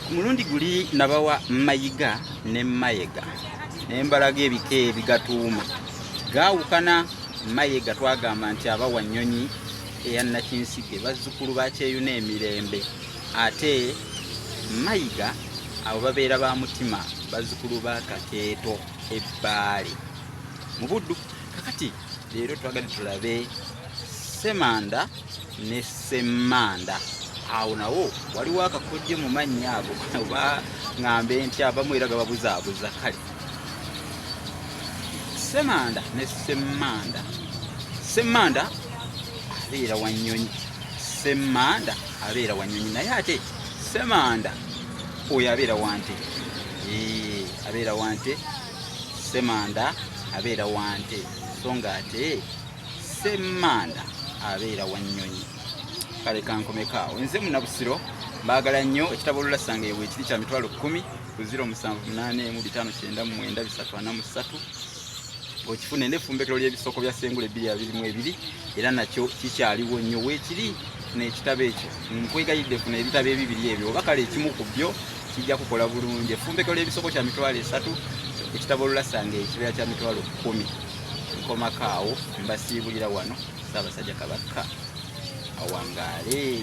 Ku mulundi guli nabawa Mayiga ne Mayega ne mbalaga ebika ebigatuuma gaawukana. Mayega twagamba nti aba wa nnyonyi eya Nakinsige, bazzukulu ba Kyeyuna emirembe, ate Mayiga abo babeera ba mutima, bazzukulu ba Kakeeto ebbaale mu Buddu. Kakati leero twagadde tulabe Ssemanda ne Ssemanda. Awo nawo waliwo akakodyo mu mannya ago, oba ŋŋambe nti abamu era gababuzaabuza. Kale Ssemanda ne Ssemanda. Ssemanda abeera wa nnyonyi, Ssemanda abeera wa nnyonyi, naye ate Ssemanda oyo abeera wa nte. Abeera wa nte. Ssemanda abeera wa nte, so nga ate Ssemanda abeera wa nnyonyi. Kale kankomeko awo. Nze Munabusiro, mbaagala nnyo. Ekitabo Olulasanga ewe kiri kya 100,000 ku 0781599343 okifune. N'effumbekero ly'ebisoko bya Sengule 2022 era nakyo kikyaliwo nnyo, weekiri. Funa ekitabo ekyo, nkwegayidde, funa ebitabo ebibiri ebyo, oba kale ekimu ku byo kijja kukola bulungi. Effumbekero ly'ebisoko kya 30,000, ekitabo Olulasanga ekibeera kya 10,000. Nkomako awo, mbasiibulira wano. Ssaabasajja Kabaka awangaale.